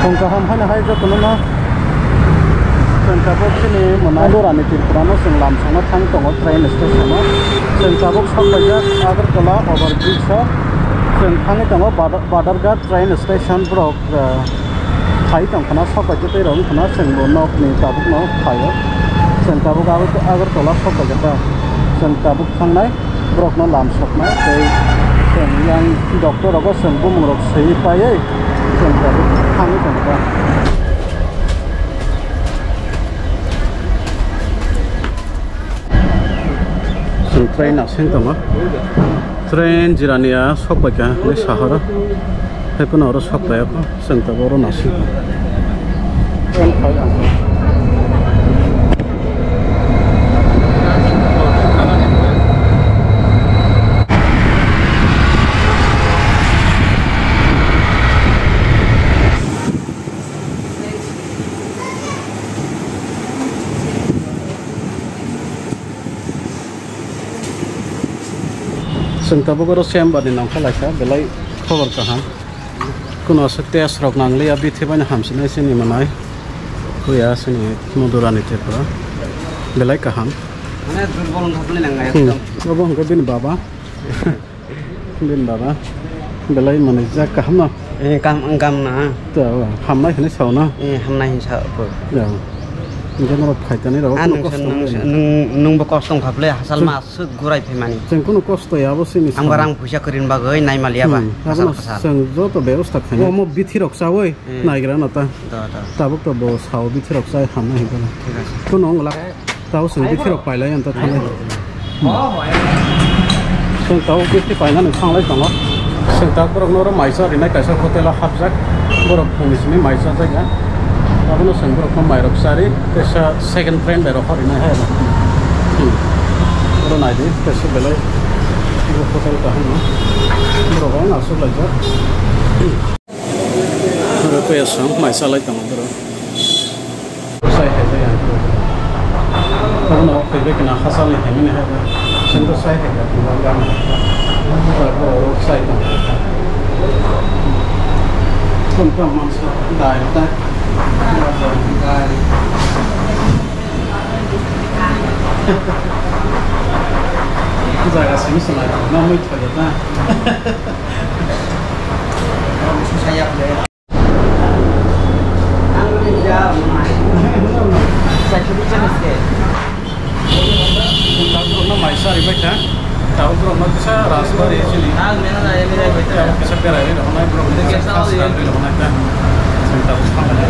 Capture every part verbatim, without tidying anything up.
Chwng kaham haino hai jotono no chwng tabuk chini mwnai Durani Tripura no chwng lamsong no thang tongo train station o. Chwng tabuk sok paijak Agartala over bridge o. Chwng thangwi tongo Badar-, Badarghat train station borok, ah, phai tong khna sok paijak tei rok wng khna chwng bo nok ni tabuk no phai o. Chwng tabuk Agar-, Agartala sok paijak ta. Chwng tabuk thangnai. Borokno lam soknai tei chwng yang doctor rogo chwng bumung rok swiwi paiwi chwng tabuk thangwi tongkha. Chwng train aswng tongo. Train jirania sok paikha hinwi sahoro. Haiphano oro sok paiyakho. Chwng tabuk oro nasing. Chwng tabuk oro chamber ni nongkha laisa belai khobor kaham. Kuno se test rok nangliya, bithi bai no hamsinai chini mwnai. Huya chini Madhurani Tripura. Belai kaham. Mane durbol wngkha bini nang Hmm. ekdom. Obo hwnkhe bini baba. Bini baba. Belai mwnai jak kaham no. Eh, kam, kam na. To, hamnai hinwi sao na. Eh, hamnai hinwi sao. Ya. Hwnkhe norok phaitani rok Ah, kuno nwng kosto nwng wngya. Nwng, nwngbo kosto wngkha bwle, hasal Chwng mas. Swk gurai phaimani. Chwng kunu kosto ya, abo sini Ang barang puisa kwrwini bagwi naimaliya ba, Hmm, kasal abono kasal. Chwng joto bebosta khainai. Omo bithi rok chawi Hmm. naigra no ta. Da, da. Tabuk to bo sao bithi rok chai hamna hinwi. Thik ase. Kunu wng lak. Tao chwng bithi rok pailai ang ta thanglai. Hmm. Chwng tao bithi painani thanglai tongo. Chwng ta borok no oro maisa rinai kaisa hotel o hapjak. Borok phungni simi maisa jaga. Abono chwng borok no mairok chari. Kaisa second train bai rok hor rinai hai. Hmm. Oro naidi, kaisa belai, ibo hotel kaham no. Borok ang aswk laijak. Oro koi aswk mai salai tongo borok. Sai hai bai ang. Oro no koi bai kena hasal ni hai mani hai bai. Sendo sai hai bai. Borok sai tongo. Kom kom mansa dai dai. Dai. Jaga simi swnai, na mui thoi na. Tabuk borokno maisa ribai kha. Tabuk borokno kisa rajbari chini. Tabuk kisa berai rwi roknai borok kisa khas rwi roknai kha. Chwng tabuk thangmani.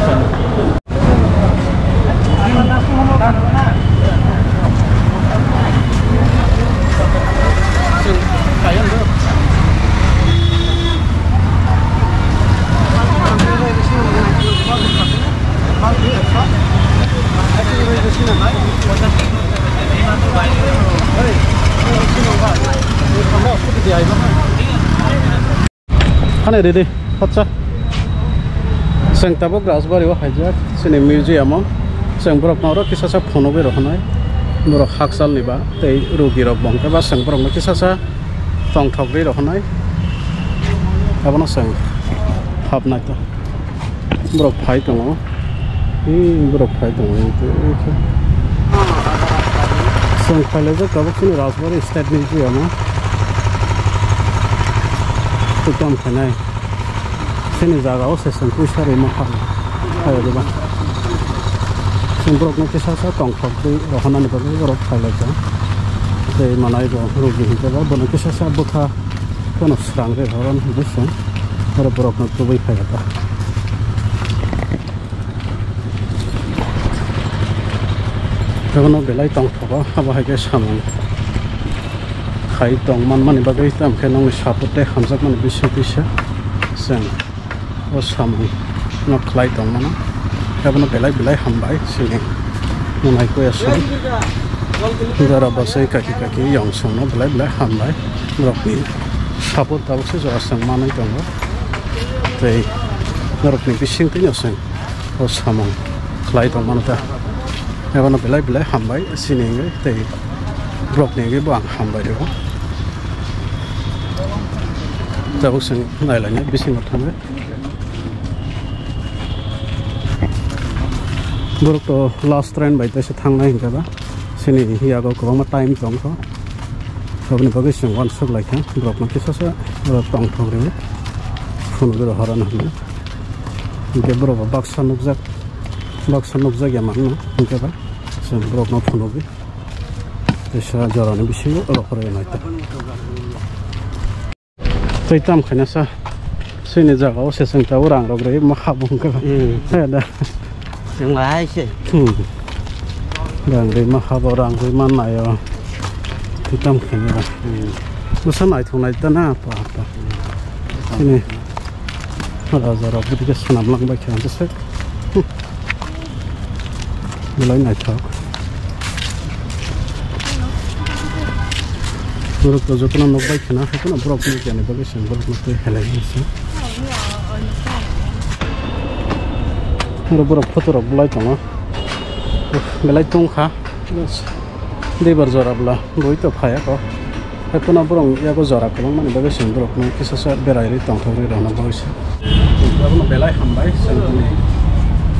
Hani ridi, hotsa. Chwng tabuk Rajbari o haijak, chini museum o. Chwng borok no oro kisa sa phunugwi rw hwnwi. Borok hakchal ni ba tei rugi rok bo hwnkhe ba chwng borok no kisa sa tongthok rwi rw hwnwi. Abono chwng hapnai ta. Borok phai tongo. Ee, borok phai tongo. Chwng phailaijak tabuk chini Rajbari State Museum o. Tei tamo khainai. Chini jaga o se chwng puisa rwima pha-, phai o diba. Chwng borok no kisa sa tongthok twi rohornani bagwi borok phailaijak. Tei manai bo rugi hinkhe ba bono kisa sa bwkha phano swrang rwi rohornani bagwi chwng oro borok no tubui phai o ta. Abono belai tongthogo, abo hai khe samung khai tong manmani bagwi, tamo khe nokni support tei hamjakmani bising kisa chwng o samung no khlai tong mano. Abono belai belai hambai chini mwnai kuya song. Jora bwsai kaki kaki yong song no belai belai hambai. Borokni support tabuk se jora chwng manwi tongo. Tei borokni bising twi no chwng o samung khlai tong mano ta. Abono belai belai hambai chini wngwi tei borokni wngwi bo ang hambai rwo. Tabuk chwng nailainai bisingo thangwi. Borok to last train bai teisa thangnai hinkhe ba. Sini yago kwbangma time tongkho. Aboni bagwi chwng uansuk laikha. Borokno kisa sa, borok tongthok rwi phunugwi rohorna hwnwi. Hinkhe borok bo baksa nukjak, baksa nukjak ya mangno hinkhe ba. Chwng borokno phunugwi teisa jorani bisingo rohorwi naita. Tei tam khaina sa, sini jaga o se chwng tabuk rang rok rwi ma habo hwnkhe ba. Hmm. He da. Chwng lai se. Hmm. Rang rwi ma habo, rang rwi ma naio. Tei tam khaina ba. Hmm. Bwsa naithok nai ta na pa pa. Sini raja rok bwdike swnam lang bai kha se. Hmm. Belai naithok. Borok to jotono nukbai kheno, haikhe no borok nukya ni bagwi chwng borok no twi halai se. Oro borok photo rok bulai tongo. Belai tongkha. Duibar jora bwla bui to phaiya kok. Hai phano borok yago jora kwbangmani bagwi chwng borokno kisa sa berai rwi tongthok rwi rwna bagwi se. Abono belai hambai chwng tini.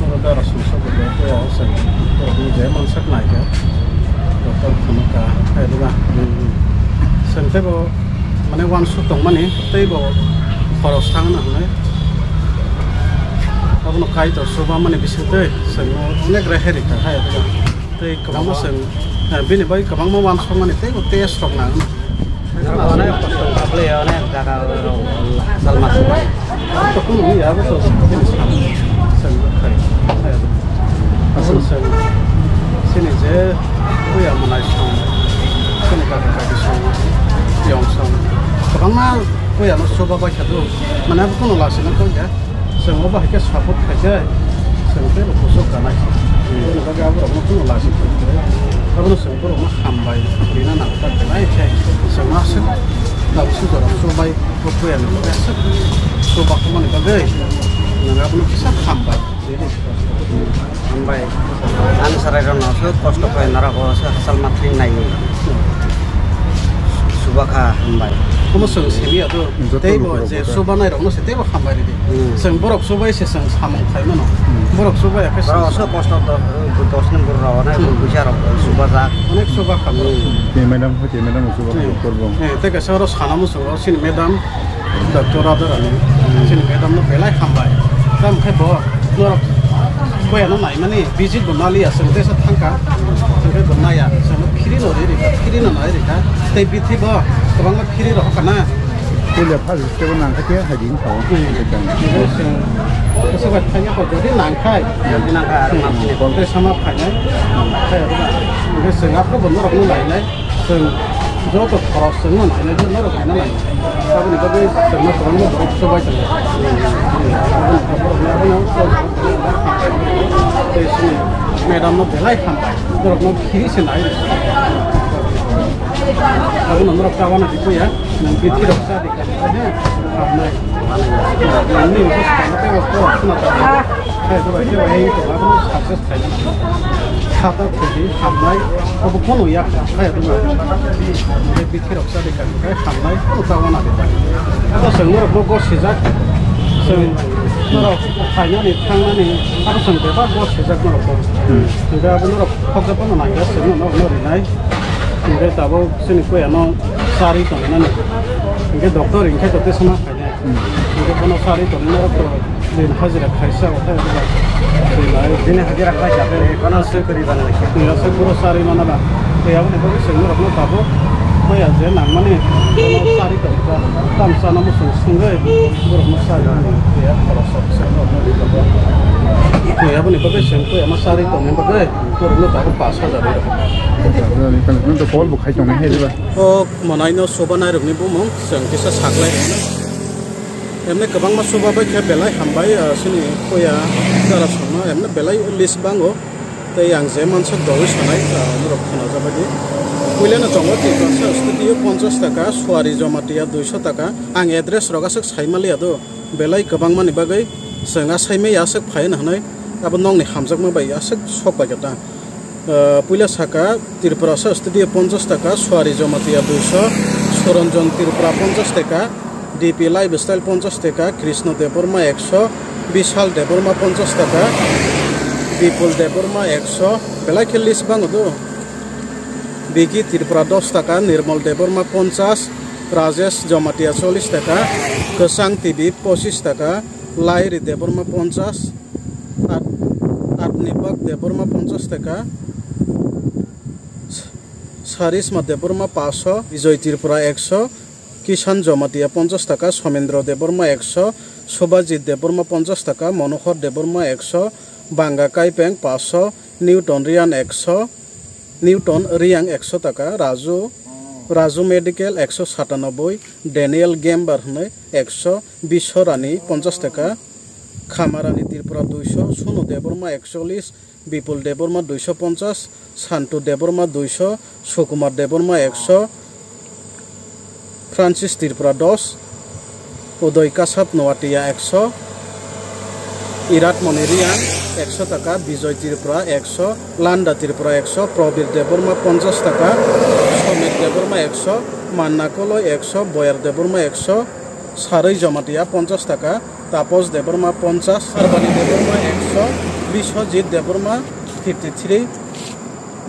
Oro dara sumsok bo bo ya chwng borokno je mansak naikha. Doctor phano ka hai diba. Chwng teibo mane uansuk tongmani teibo khorok sangna hwnwi. Abono Kaitor chuba mani bisingtwi chwngno onek rehai rikha hai diba. Tei kwbangma chwng, eh, bini bai kwbangma uansukmani tei bo test rok nang. Onek kosto kha bwlai, onek jaga rok salma sumai. To kunu ya bo to chwng khai. Aswk chwng chini je puya manai song, chini kaka kaki song, yong song. Kwbangma puya no chuba bai kha do. Mane bo kunu lasi no kong ya. Chwng bo bahai khe support khaikhe chwng tei bo kuchuk kanai. Aboni bagwi aborokno kunu lasi khaikhe abono chwng borokno hambai rina nang ta belai khe chwng aswk tabuk sujaro chubai bo puya no aswk chuba khumani bagwi nwng abono kisa hambai. Hambai. Ani sarai rok no aswk kosto khlai narok o aswk salma thwing nai ni. Subakha hambai. Omo chwng simi ya to. Joto tei bo lukurok je bo ta. Subanai rok no se tei bo hambai ridi. Hmm. Chwng borok subai se chwng samung khai mano. Hmm. Borok subai ya khe borok chwng aswk kosto to, dos ni borok rok, onek hmm. Buisa rok subajak. Onek subakha borok. Hmm. Tei madam, hoi tei madam subakha hmm. Doktor bo. Eh, tei kaisa oro sana muchungo chini madam. Doctor Rajarani, chini madam no belai hambai. Tamo khe bo norok boyano naimani visit bo maliya, chwng teisa thangkha, chwng khe bo naiya, chwngno free no ri rikha, free no nai rikha, tei bithi bo kwbangma free rohor kana. Puila first step nang kha khe hai din thaw. Hmm. Chwng kisa bai thangya ko jodi nang khai. Jodi nang khai, aro hmm. Tei sama phainai. Khai aro ba. Hwnkhe chwng abo bo norokno nainai. Chwng joto khorok chwngno nainai, joto norok naina nai. Aboni bagwi chwngno kwbangma borok chubai tongo. Tei chini madam no belai hambai, borokno phiri se nai. Abono norok chabana di puya, nwng bithi rok cha di kha, he, hamnai. Nini uso sakno tei bo khorok khna ta. Hai, dubai, dubai, hai, to, abono success khaina. Khata khudi hamnai, obo kono yak kha, hai, dubai. Hai, bithi rok chadi kha, hai, hamnai, kono ta wana de. Abo chwng norok bo gos sijak, chwng norok phainani, thangnani, abo chwng bebak gos sijak norok bo. Hmm. Hingke abo norok khokjak bono nangya, chwng norok no rinai. Hingke tabuk chini puya no chari tongnani. Hingke doctor hingke to tesona khainai. Hmm. Hingke bono chari tongwi norok to din hajira khaisa, otai otai. Dinai. Dini hajira khaisa, bere kono sui kori bana lekhe. Tei aswk boro chari mana ba. Tei aboni bagwi chwng norokno tabuk maya je nangmani bono chari tongkha. Tam chana muchung sungwi borokno chari mani. Tei khoroksa bwswk norokno ri tongo. Tei aboni bagwi chwng tei ama chari tongni bagwi borokno tabuk pash hajar ri rw. Nang to call bo khai tongnai hai diba? O manaino soba nairokni bumung chwng kisa saklai. Emne kwbangma soba bai khe belai hambai, ah, chini puya dara songno emne belai list bango. Tei ang je mansuk dogwi sanai, ah, norok khwnajak bai di. Puilano tongo Tiprasa studio ponchash taka, Suari Jamatia duiso taka. Ang address rok aswk sai maliya do. Belai kwbangmani bagwi chwng asai maya aswk phai hwnwi abo nokni hamjakma bai aswk sok bai kha ta. Ah, puila saka Tiprasa studio ponchash taka, Suari Jamatia duiso, Soronjon Tripura ponchash taka, D P Lifestyle ponchash taka, Krishna Debbarma ekso, Bishal Debbarma ponchash taka, Bipul Debbarma ekso, belai khe list bango do. Biki Tripura dos taka, Nirmal Debbarma ponchas, Rajesh Jamatia chollish taka, Kwchang T V pochish taka, Lairi Debbarma ponchas, At-, Atnibak Debbarma ponchas taka, Sarisma Debbarma paso, Bijoy Tripura ekso, Kisan Jamatia ponchas taka, Somendro Debbarma ekso, Subhajit Debbarma ponchas taka, Monohor Debbarma ekso, Banga Kaipeng paso, Newton Riyan ekso, Newton Riyan ekso taka, Raju, Raju Medical ekso satanoboi, Daniel Gembar hwnwi ekso, Biswarani ponchas taka, Khamarani Tripura duiso, Sunu Debbarma ekchollish, Bipul Debbarma duiso ponchas, Santu Debbarma duiso, Sukumar Debbarma ekso, Francis Tripura dos, Udoy Kasap Noatia ekso, Irat Moni Riyan ekso taka, Bijoy Tripura ekso, Landa Tripura ekso, Probir Debbarma ponchas taka, Somir Debbarma ekso, Manna Koloi ekso, Boyar Debbarma ekso, Saroi Jamatia ponchas taka, Tapos Debbarma ponchas, Sarbani Debbarma ekso, Biswajit Debbarma fifty three,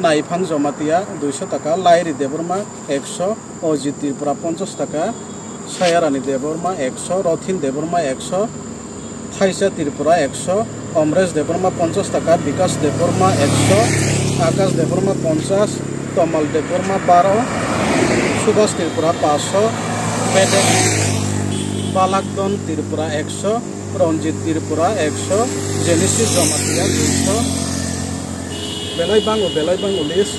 Naiphang Jamatia duiso taka, Lairi Debbarma ekso, Ojit Tripura ponchas taka, Sayarani Debbarma ekso, Rothin Debbarma ekso, Thaisa Tripura ekso, Omresh Debbarma ponchas taka, Bikas Debbarma ekso, Akash Debbarma ponchas, Tomal Debbarma baro, Subhas Tripura paso, Bedek Balakdon Tripura ekso, Ranjit Tripura ekso, Genesis Jamatia duiso, belai bango, belai bango list,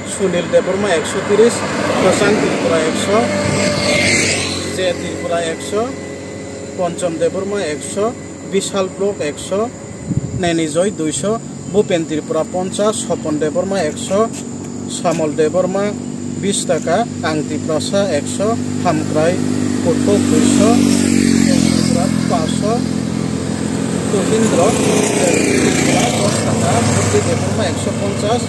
Sunil Debbarma ekso tris, Kwchang Tripura ekso, J Tripura ekso, Poncham Debbarma ekso, Bishal Block ekso, Nenijoy duiso, Bhupen Tripura ponchas, Sopon Debbarma ekso, Samol Debbarma bis taka, Ang Tiprasa ekso, Hamkrai Kuthuk duiso, Tripura paso, Tuhindro Tripura dos taka, Buddhi Debbarma ekso ponchas,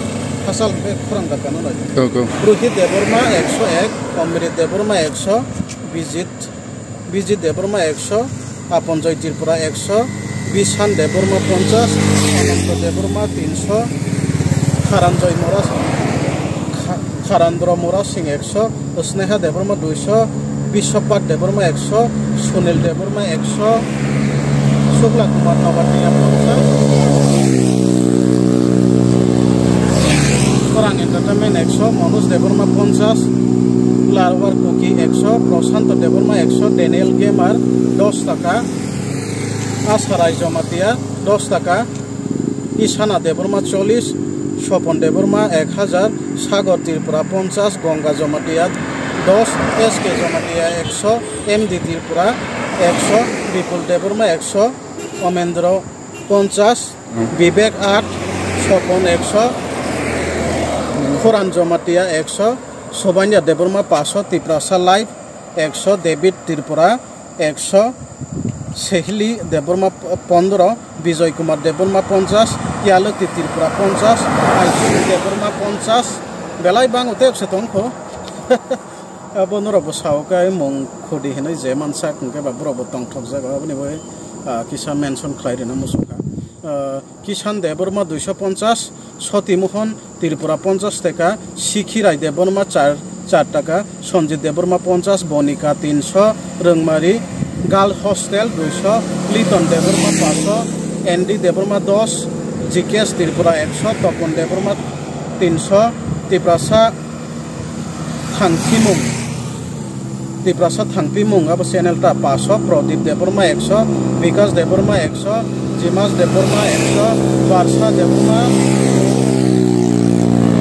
Hasal hwnkhe khorang dakano nai. Go, go. Ruhi Debbarma ekso ek, Omrit Debbarma ekso, Bijit Bijit Debbarma ekso, Aponjoy Tripura ekso, Bishan Debbarma ponchas, Ananto Debbarma tinso, Kharanjoy Mora, Kha-, Kharandro Mora Singh ekso, Sneha Debbarma duiso, Biswapat Debbarma ekso, Sunil Debbarma ekso, Shukla Kumar Nobatia ponchas, Khorang Entertainment ekso, Manoj Debbarma ponchas, Larwar Kuki ekso, Prashanto Debbarma ekso, Daniel Gamer dos taka, Asarai Jamatia dos taka, Isana Debbarma chollish, Sopon Debbarma ek hajar, Sagor Tripura ponchas, Ganga Jamatia dos, S K Jamatia ekso, M D Tripura ekso, Bipul Debbarma ekso, Omendro ponchas, Bibek aat, Sopon ekso, Khoran Jomatia ekso, Sobanya Debbarma paso, Tiprasa Live ekso, David Tripura ekso, Sehili Debbarma pondro, Bijoy Kumar Debbarma ponchas, Yaloti Tripura ponchas, Aisuri Debbarma ponchas, belai bango tei se tongkho. Abo norok bo sao khe mung khudi hinwi je mansak hwnkhe ba borok bo tongthok jago, aboni bagwi, ah, kisa mention khlai rwna muchung kha. Ah, Kisan Debbarma duiso ponchas, Soti Mohon Tripura ponchas taka, Sikhirai Debbarma char, char taka, Sanjit Debbarma ponchas, Bonika tinso, Rwngmari Girl Hostel duiso, Liton Debbarma paso, Andy Debbarma dos, G K S Tripura ekso, Topon Debbarma tinso, Tiprasa Thangphimung, Tiprasa Thangphimung abo channel ta paso, Pradip Debbarma ekso, Bikas Debbarma ekso, Jimas Debbarma ekso, Barsa Debbarma,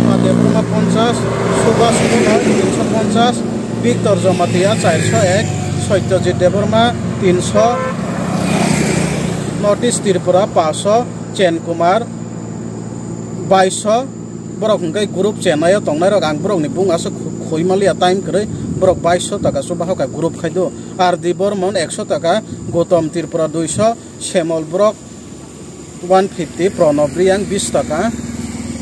Uma Debbarma ponchas, Subhas Kumar tinso ponchas, Victor Jomatia charso ek, Satyajit Debbarma tinso, North East Tripura paso, Chen Kumar baiso, borok hwnkhe group chenai o tongnairok, ang borokni bung aswk khu-, khuimaliya time kwrwi, borok baiso taka chubahoka group khaido, R D Bormon ekso taka, Gautam Tripura duiso, Semol borok one fifty, Pranab Riyang bis taka,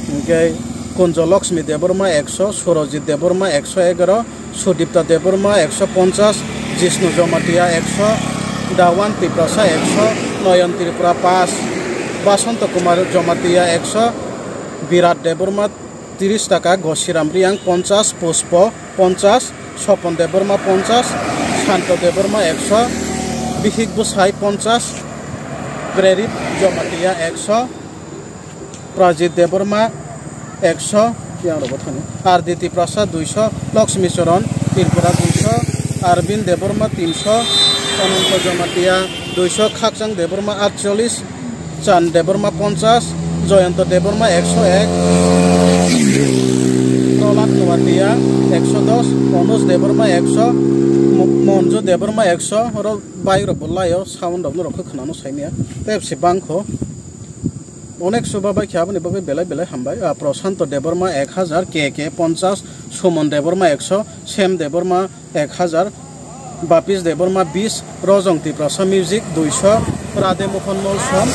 hwnkhe Kunjo Lakshmi Debbarma ekso, Surojit Debbarma ekso egaro, Sudipta Debbarma ekso ponchas, Jishnu Jomatia ekso, Dawan Tiprasa ekso, Noyon Tripura paanch, Basanta Kumar Jamatia ekso, Birat Debbarma tiris taka, Gosiram Riang ponchas, Puspo ponchas, Sopon Debbarma ponchas, Santo Debbarma ekso, Bihik Bwsai ponchas, Prerit Jamatia ekso, Prajit Debbarma ekso, yang rok thani, R D Tiprasa duiso, Lakshmi Charan Tripura duiso, Arvind Debbarma tinso, Ananto Jamatia duiso, Khakchang Debbarma atchollis, Chan Debbarma ponchas, Jayanta Debbarma ekso ek, Prahlad Noatia ekso dos, Manoj Debbarma ekso, Mo-, Monju Debbarma ekso, oro bike rok bo laio, sound rok norok khe khwnano saimaya, tei se bangkho. Onek suba bai khe aboni bagwi belai belai hambai. Ah, Prashanto Debbarma ek hajar, K K ponchas, Suman Debbarma ekso, Sem Debbarma ek hajar, Bapis Debbarma bis, Rojong Tiprasa Music duiso, Radhe Mohan Molsom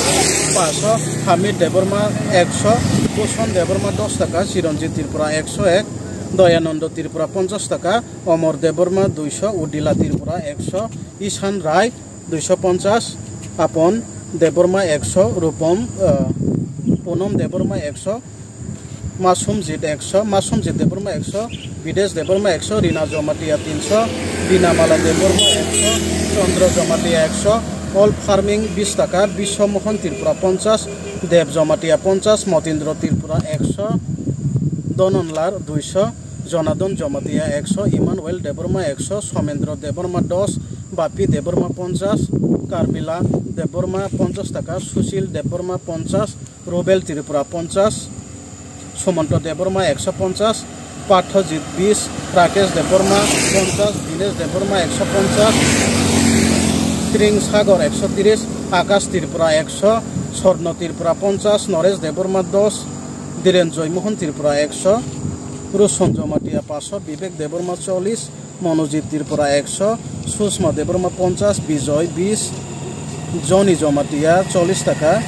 paso, Hamid Debbarma ekso, Kuson Debbarma dos taka, Chiranjit Tripura ekso ek, Dayananda Tripura ponchas taka, Omor Debbarma duiso, Udila Tripura ekso, Ishan Rai duiso ponchas, Apon Debbarma ekso, Rupom, ah, Punom Debbarma ekso, Masumjit ekso, Masumjit Debbarma ekso, Bidesh Debbarma ekso, Rina Jamatia tinso, Binamala Debbarma ekso, Chandra Jamatia ekso, All Farming bis taka, Biswa Mohan Tripura ponchas, Deb Jamatia ponchas, Motindra Tripura ekso, Dononlar duiso, Jonadon Jamatia ekso, Emmanuel Debbarma ekso, Somendra Debbarma dos, Bapi Debbarma ponchas, Karmila Debbarma ponchas taka, Sushil Debbarma ponchas, Rubel Tripura ponchas, Sumanto Debbarma ekso ponchas, Pathojit bis, Rakesh Debbarma ponchas, Dinesh Debbarma ekso ponchas, Tring Sagor ekso tiris, Akash Tripura ekso, Sorno Tripura ponchas, Noresh Debbarma dos, Dhiren Joymohon Tripura ekso, Ruson Jamatia paso, Bibek Debbarma chollis, Monojit Tripura ekso, Susma Debbarma ponchas, Bijoy bis, Joni Jamatia chollis taka,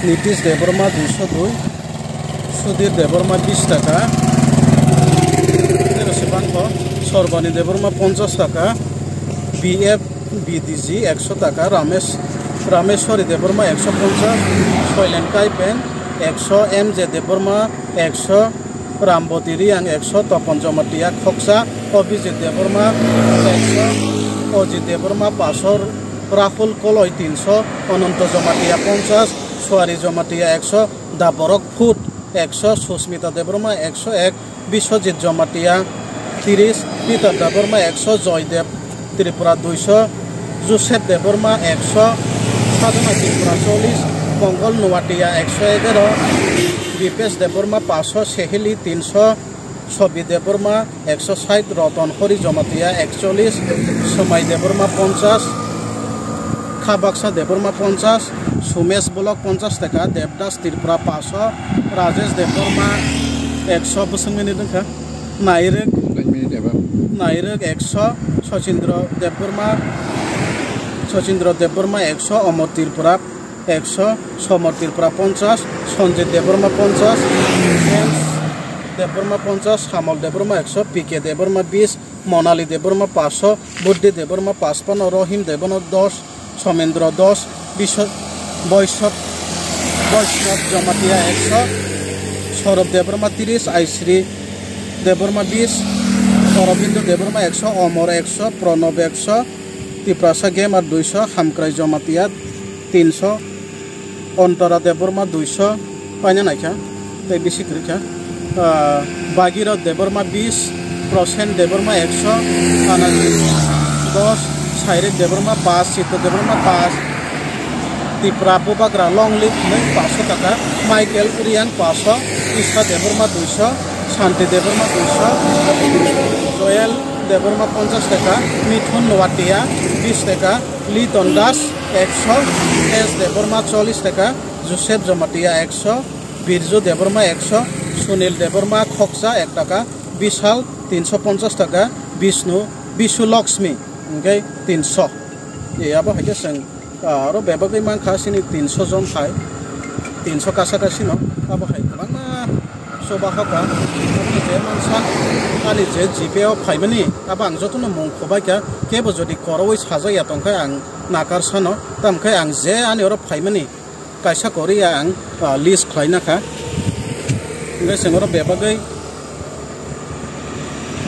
Nitish Debbarma duiso dui, Sudhir Debbarma bis taka, tero se bangkho, Sorbani Debbarma ponchas taka, B F B D G ekso taka, Ramesh, Rameshwari Debbarma ekso ponchas, Soilen Kaipen ekso, M J Debbarma ekso, Ramboti Riang ekso, Topon Jamatia khoksa, Abhijit Debbarma ekso, Ojit Debbarma paso, Rahul Koloi tinso, Ananto Jamatia ponchas, Suari Jamatia ekso, Daborok Phut ekso, Susmita Debbarma ekso ek, Biswajit Jamatia tiris, Peter Debbarma ekso, Joy Deb Tripura duiso, Joseph Debbarma ekso, Sadhana Tripura chollis, Mongol Noatia ekso egaro, Dipesh Debbarma paso, Sehili tinso, Sobi Debbarma ekso sait, Roton Hori Jamatia ekchollis, Somai Debbarma ponchas, Khabaksa Debbarma ponchas, Sumesh Bolok ponchas taka, Devdas Tripura paso, Rajesh Debbarma ekso, bwswk minute wngkha. Nairwk, Nine minute eba. Nairwk ekso, Sachindra Debbarma, Sachindra Debbarma ekso, Omor Tripura ekso, Somor Tripura ponchas, Sanjit Debbarma ponchas, James Debbarma ponchas, Samol Debbarma ekso, P K Debbarma bis, Monali Debbarma paso, Buddhi Debbarma pachpano, Rohim Debbarma dos, Somendra dos, Biswa-, Boisok, Boisnab Jamatia ekso, Sorob Debbarma tiris, Aisri Debbarma bis, Orobindo Debbarma ekso, Omor ekso, Pronob ekso, Tiprasa Gamer duiso, Hamkrai Jamatia tinso, Ontara Debbarma duiso, paina naikha, tei bisi kwrwikha. Ah, Bhagirath Debbarma bis, Prosen Debbarma ekso, Anajit dos, Sairek Debbarma pas, Chitto Debbarma pas, Tipra Bubagra long live hwnwi paso taka, Michael Uriang paso, Isha Debbarma duiso, Santi Debbarma duiso, Joel Debbarma ponchas taka, Mithun Noatia bis taka, Liton Das ekso, S Debbarma chollis taka, Joseph Jamatia ekso, Birju Debbarma ekso, Sunil Debbarma khoksa ek taka, Bishal tinso ponchas taka, Bishnu, Bishu Lakshmi hwnkhe tinso. E abo hai khe chwng, ah, aro bebagwi mankha chini tinso jon hai, tinso kasa kasino, abo hai kwbangma chubahoka. Aboni je mansa ani je G P O phaimani, abo ang jotono mung khobaikha, kebo jodi koroui sajak ya tongkhe ang nakar sano, tamkhe ang je ani oro phaimani, Kaisa kwrwi ang, ah, list khlaina kha. Hwnkhe chwng oro bebagwi,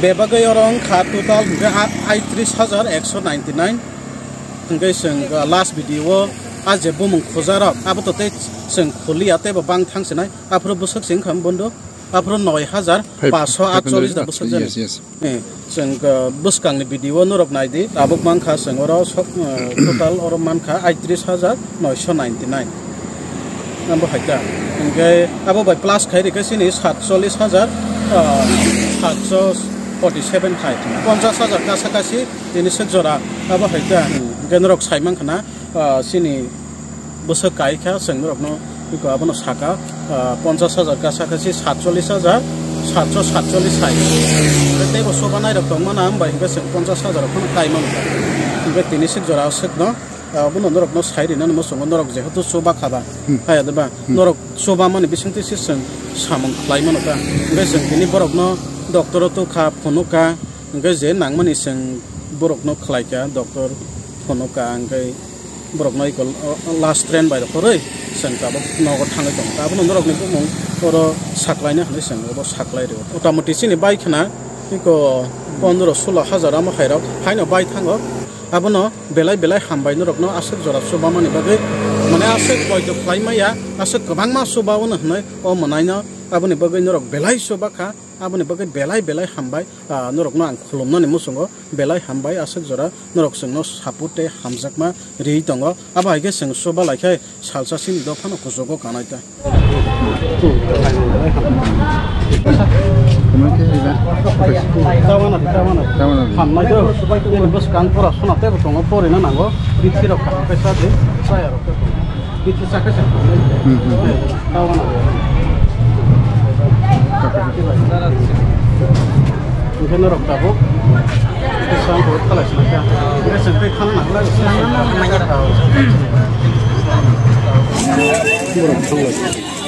bebagwi oro wngkha total hwnkhe a-, aitris hajar ekso ninety nine. Hwnkhe chwng, ah, last video o a je bumung khujarok abo to tei chwng khuliya tei bo bang thang sinai. Aphuru bwswk se wngkha bondo. Aphuru noi hajar paanso aatcholish da bwswk jani. Yes, yes. Eh, chwng, uh, bwskangni video norok nai di. Tabuk mankha chwng oro sok, uh, total oro mankha aitris hajar noisho ninety nine. Abo hai kha. Hwnkhe abo bai plus khai rikhe chini satcholish hajar, uh, satcho forty seven khai. Ponchash hajar kasa kasi tini sek jora. Abo hai kha. Hwnkhe norok sai mankha na, ah, chini bwswk kai kha, chwng norokno iko abono saka, ah, ponchash hajar kasa kasi satcholish hajar satcho satcholish sai. Tei bo soba nairok tongmana, hambai hwnkhe chwng ponchash hajar rok phano kai mano. Hwnkhe tini sik jora o swkno, ah, abono norokno sai rinani muchungo norok jehetu soba kha ba, hmm, hai adeba, hmm, norok soba mani bisingtwi se chwng samung khlai mano ta. Hwnkhe chwng tini borokno doctor o tokha, phunukha, hwnkhe je nangmani chwng borokno khlaikha, doctor phunukha, hwnkhe borokno iko last train bai rw kwrwi chwng tabuk nogo thangwi tongo. Abono norokni bumung oro saklaina hwnwi chwng obo saklai rwo. Motamoti chini bai khna iko pondro sulo hajar amo hairok haino bai thango. Abono belai belai hambai norokno aswk jora chubamani bagwi, mane aswk poito khlai maya, aswk kwbangma chuba hwnwi o mwnaino. Aboni bagwi norok belai chuba kha, aboni bagwi belai belai hambai, ah, norokno ang khulumnani muchungo. Belai hambai, aswk jora norok chwngno support tei hamjakma riwi tongo. Abo hai khe chwng chuba lai khe salsa chini dophano kuchugo kanai ta. Hamnai do, nini bwskang pora sona teibo tongo, porina nango, bithi rok kaham khe cha di, chaya rok khe tongo. Bithi chakhe se. Hmm, hmm. Tao na. Hwnkhe norok tabuk. Kisa ang khalai sina kha. Hwnkhe chwng tei thang nang lai. Borok thang lai.